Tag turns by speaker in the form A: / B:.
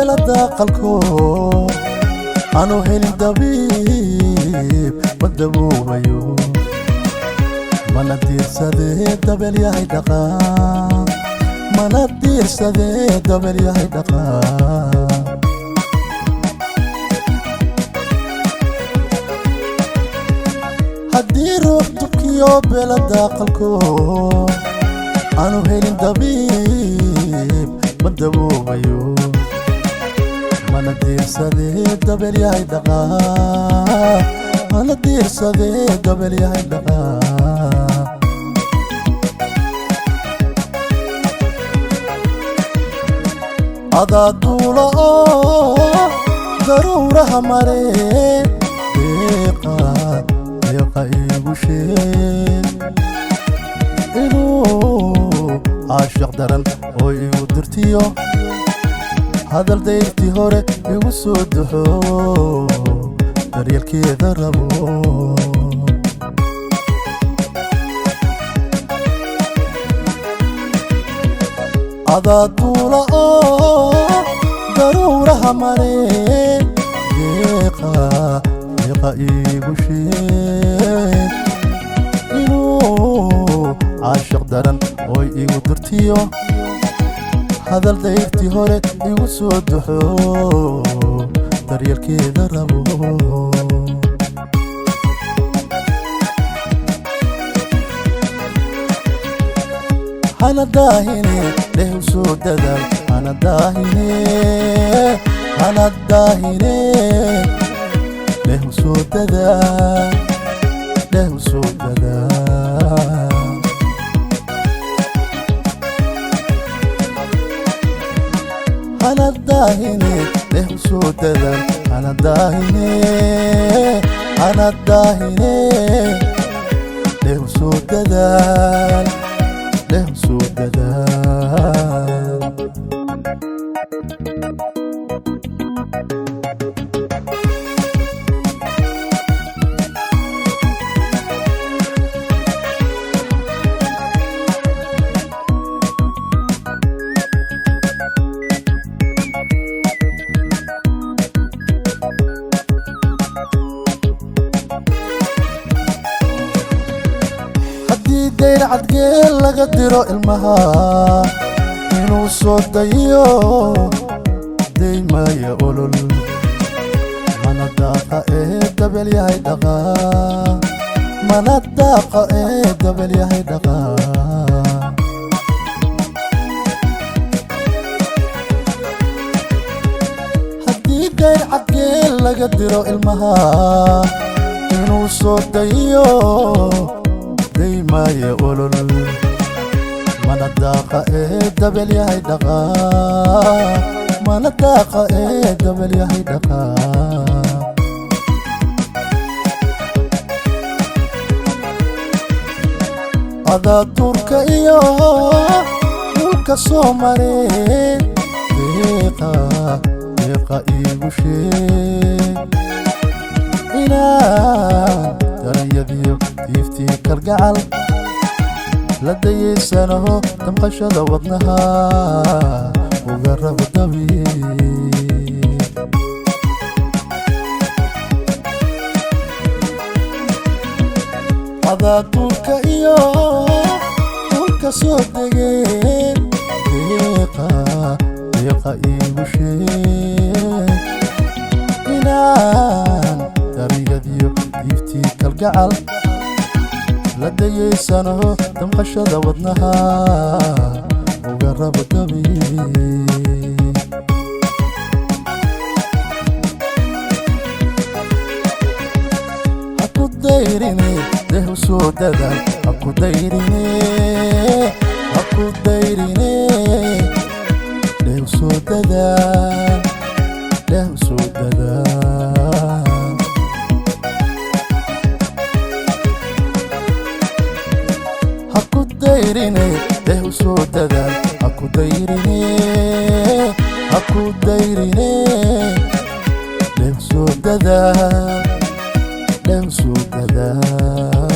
A: Beelada qalko aanu helin dabiib ma daboobayo, mana diirsadee dabeel yahay dhaqaa, mana diirsadee dabeel yahay dhaqaa. Haddii ruux dubkiyo beelada qalko aanu helin dabiib ma daboobayo, mana diirsadee dabeel yahay dhaqaa, mana diirsadee dabeel yahay dhaqaa. Adaa duula oo daruuraha maree, deeqa deeqa iigu sheeg inuu caashiq daran oo igu dirtiyo hadal dayrtii hore igu soo duxo daryeelkeeda rabo. Adaa duula oo daruuraha maree, deeqa deeqa iigu sheeg inuu caashiq daran oo igu dirtiyo hadal dayrtii hore igu soo duxo daryeelkeeda rabo. Hana daahine dheh u soo dadaal, hana daahine, hana daahine dheh u soo dadaal, dheh u soo dadaal. Hana daahine dheh u soo dadaal, hana daahine, hana daahine dheh u soo dadaal, dheh u soo dadaal. Haddii dayr cadgeel laga diro ilmaha inuu soo dayo daymaya olol, mana daaqa ee dabeel yahay dhaqaa, mana daaqa ee dabeel yahay dhaqaa. Haddii dayr cadgeel laga diro ilmaha inuu soo dayo daymaya olol, mana daaqa ee dabeel yahay dhaqaa, mana daaqa ee dabeel yahay dhaqaa. Adaa duurka iyo dhulka soo maree, deeqa deeqa iigu sheeg inaan daranyadiyo diiftii kalgacal la dayaysanaho damqashada wadnaha uga rabo dabiib. Adaa duurka iyo dhulka soo degeen, deeqa deeqa iigu sheeg inaan daranyadiyo diiftii kalgacal la dayaysanaho damqashada wadnaha uga rabo dabiib. Ha ku dayrine dheh u soo dadaal, ha ku dayrine, ha ku dayrine dheh u soo dadaal, dheh u soo dadaal. Ha ku dayrine dheh u soo dadaal, ha ku dayrine, ha ku dayrine dheh u soo dadaal, dheh u soo dadaal.